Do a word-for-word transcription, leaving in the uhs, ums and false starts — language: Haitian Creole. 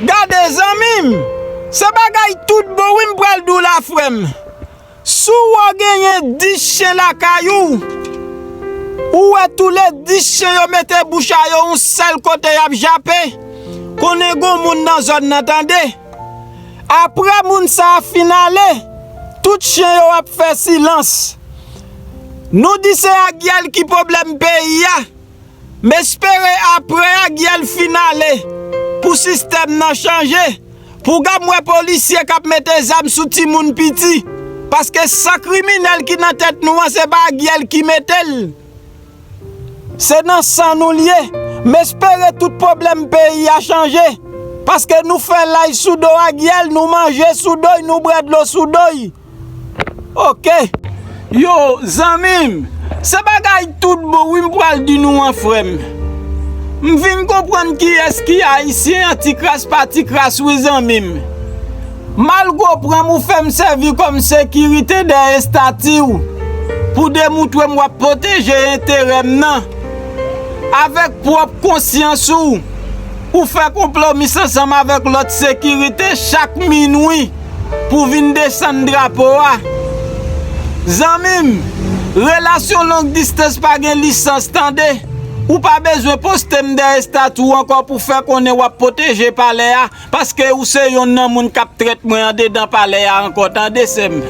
Gade, zanmi m, se bagay tout bon wi m pral di w la, frè m. Si w wè w genyen dis chen lakay ou, ou wè toule dis chen yo mete bouch a yo yon sèl kote y ap jape, konnen gon moun nan zòn nan, tande. Apre moun sa a fin ale, tout chen yo ap fè silans. Nou di se Agyèl ki pwoblèm peyi a. M espere apre Agyèl fin ale, pou sistèm nan chanje, pou w ka m wè polisye k ap mete zam sou timoun piti, paske san kriminèl ki nan tèt nou an, se pa Agyèl ki mete l. Se nan san nou l ye. M espere tout pwoblèm peyi a chanje, paske nou fè lay sou do Agyèl, nou manje sou do y, nou bwè dlo sou do y. Oke. Yo, zanmi m, se bagay tout bon wi m pral di nou an, frè m. M vin konprann kiyès ki ayisyen an ti kras pa ti kras wi, zanmi m. Malgre w pran m ou fè m sèvi kòm sekirite dèyè estati w pou demoutre m w ap pwoteje enterè m nan, avèk pwòp konsyans ou, ou fè konpwomis ansanm avèk lòt sekirite chak minwi pou vin desann drapo a. Zanmi m, relasyon long distans pa gen lisans, tande. Ou pa bezwen poste m dèyè estati w ankò pou fè konnen w ap pwoteje palè a, paske ou se yonn nan moun k ap trèt mwen andedan palè a ankò, tande, sè m.